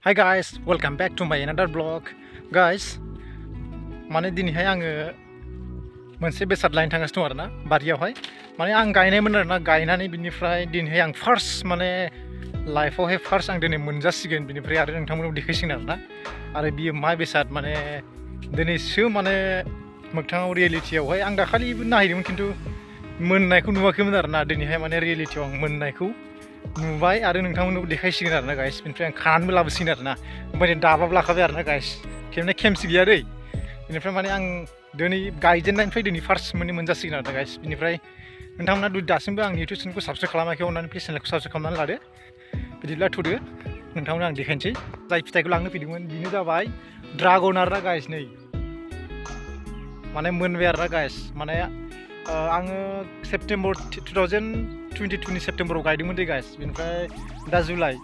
Hi guys, welcome back to my another vlog. Guys, माने दिनैहाय आङो मोनसे बेसाद लायनो थांगासिनो दं आरोना बारियावहाय माने आं गायनायमोन आरोना गायनानै बिनिफ्राय दिनैहाय आं फार्स्ट माने लाइफआवहाय फार्स्ट आं दिनै मोनजासिगोन बिनिफ्राय आरो नोंथांमोननो देखायसिगोन आरोना आरो बियो मा बेसाद माने दिनैसो माने मोगथाङाव रियेलिटियावहाय आं दाखालिबो नायदोंमोन खिन्थु मोननायखौ नुवाखैमोन आरोना दिनैहाय माने रियेलिटियाव आं मोननायखौ नुबाय आरो नोंथांमोननोबो देखायसिगोन आरोना गाइस बिनिफ्राय आं खानानैबो लाबोसिगोन आरोना ओमफ्राय दाबाबो लाखाबाय आरोना गाइस खेमसि गैया दै बिनिफ्राय माने आं दिनै गायजेननायनिफ्राय दिनै फार्स्ट माने मोनजासिगोन आरोना गाइस बिनिफ्राय नोंथांमोना दासिमबो आंनि इउटुब चेनेलखौ साबस्क्राइब खालामाखै अननानै प्लिज चेनेलखौ साबस्क्राइब खालामनानै लादो बिदिब्ला थुदो नोंथांमोना आं देखायनोसै जाय फिथाइखौ लांनो फैदोंमोन बेनो जाबाय ड्रागन आरोना गाइस नै माने मोनबाय आरोना गाइस माने आङो सेप्टेम्बर 2022 नि सेप्टेम्बराव गायदोंमोन दे गाइस बिनिफ्राय दा जुलाइ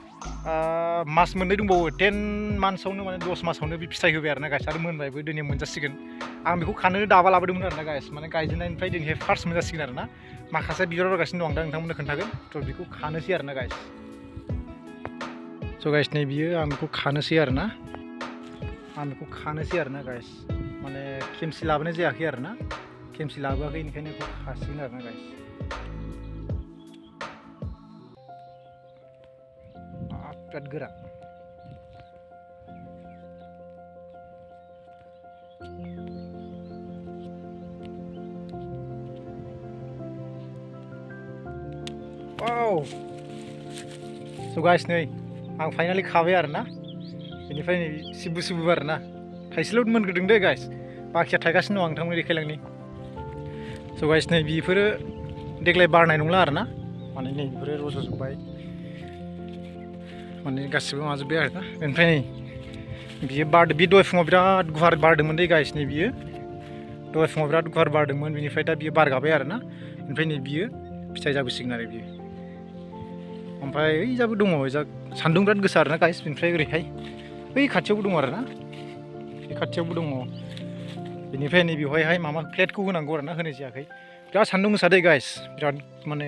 मास मोननै दंबावो 10 मान्थ्सआवनो माने 10 मासावनो बे फिथाइ होबाय आरोना गाइस आरो मोनबायबो दिनै मोनजासिगोन आं बेखौ खानो दाबा लाबोदोंमोन आरोना गाइस माने गायजेननायनिफ्राय दिनैहाय फार्स्ट मोनजासिगोन आरोना माखासे बिबार बारगासिनो दं आं दा नोंथांमोननो खोन्थागोन थ' बेखौ खानोसै आरोना गाइस स' गाइस नै बियो आं बेखौ खानोसै आरोना गाइस माने खेमसि लाबोनाय जायाखै आरोना खेमसि लाबोआखै ओंखायनो बेखौ खासिगोन आरोना गाइस बिराद गोरा वाव स' गाइस नै आं फाइनालि खाबाय आरोना बेनिफ्राय नै सिबु आरोना थाइसेल' मोनग्रोदों दे गाइस बाखिया थायगासिनो दं आं नोंथांमोननो देखायलांनि स' गाइस नै बेफोरो देग्लाय बारनाय नंला आरोना माने नै बेफोरो रज'जोब्बाय माने गासिबो माजोब्बाय आरोना ओमफ्राय नै बियो बारदों बे दहाय फुङाव बिराद गुवार बारदोंमोन दे गाइस नै बियो दहाय फुङाव बिराद गुवार बारदोंमोन बिनिफ्राय दा बियो बारगाबाय आरोना ओमफ्राय नै बियो फिथाइ जाबोसिगोन आरो बियो ओमफ्राय ओइ जाबो दङ जा सान्दुं बिराद गोसा आरोना गाइस बिनिफ्राय ओरैहाय बै खाथियावबो दङ आरोना बे खाथियावबो दङ बेनिफ्राय नै बेवहाय माबा प्लेटखौ होनांगौ आरोना होनाय जायाखै बिराद सान्दुं गोसा दे गाइस बिराद माने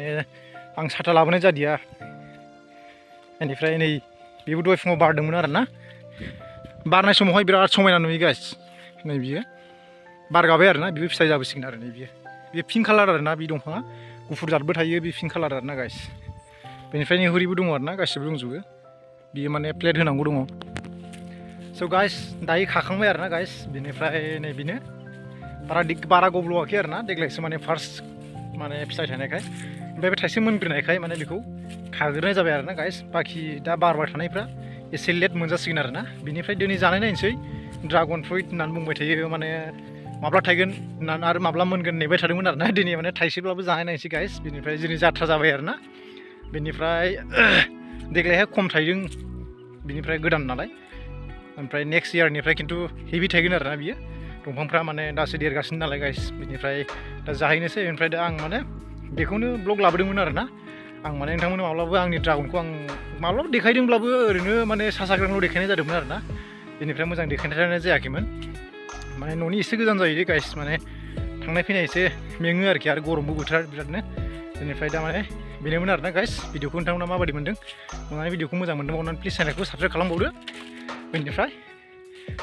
आं साथा लाबोनाय जादिया बेनिफ्राय नै बेबो दहाय फुङाव बारदोंमोन आरोना बारनाय समावहाय बिराद समायना नुयो गाइस नै बियो बारगाबाय आरोना बिबो फिथाइ जाबोसिगोन आरो नै बियो पिंक कालार आरोना बे दंफाङा गुफुर जादबो थायो बे पिंक कालार आरोना गाइस बेनिफ्राय नै हरिबो दङ आरोना गासिबो दंजोबो बियो माने प्लेट होनांगौ दङ स' गाइस दायो खाखांबाय आरोना गाइस बेनिफ्राय नै बेनो बारा गब्ल'वाखै आरोना देग्लायसो माने फार्स्ट माने फिथाइ थायनायखाय ओमफ्राय बे थाइसे मोनग्रोनायखाय माने बेखौ खाग्रोनाय जाबाय आरोना गाइस बाखि दा बारबाय थानायफ्रा एसे लेट मोनजासिगोन आरोना बिनिफ्राय दिनै जानाय नायनोसै ड्रागन फ्रुइट होननानै बुंबाय थायो माने माब्ला थायगोन होननानै आरो माब्ला मोनगोन नेबाय थादोंमोन आरोना दिनै माने थाइसेब्लाबो जानाय नायनोसै गाइस बिनिफ्राय दिनै जाथ्रा जाबाय आरोना बेनिफ्राय देग्लायहाय खम थायदों बिनिफ्राय गोदान नालाय ओमफ्राय नेक्स्ट इयारनिफ्राय खिन्थु हेभि थायगोन आरोना बियो दंफांफ्रा माने दासो देरगासिनो नालाय गाइस बिनिफ्राय दा जाहैनोसै ओमफ्राय दा आं माने बेखौनो ब्लग लाबोदोंमोन आरोना आं माने नोंथांमोननो माब्लाबा आंनि ड्रागनखौ आं माब्लाबा देखायदोंब्लाबो ओरैनो माने सा साग्रांल' देखायनाय जादोंमोन आरोना बेनिफ्राय मोजां देखायनाय जायाखैमोन माने न'नि एसे गोजान जायो गाइस माने थांनाय फैनाय एसे मेङो आरोखि आरो गरमबो बोथोर बिरादनो बेनिफ्राय दा माने बेनोमोन आरोना गाइस भिडिअखौ नोंथांमोना माबायदि मोन्दों अननानै भिडिअखौ मोजां मोन्दोंबा अननानै प्लिज चेनेलखौ साबस्क्राइब खालामबावदो बेनिफ्राय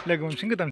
लोगो मोनफिन गोदान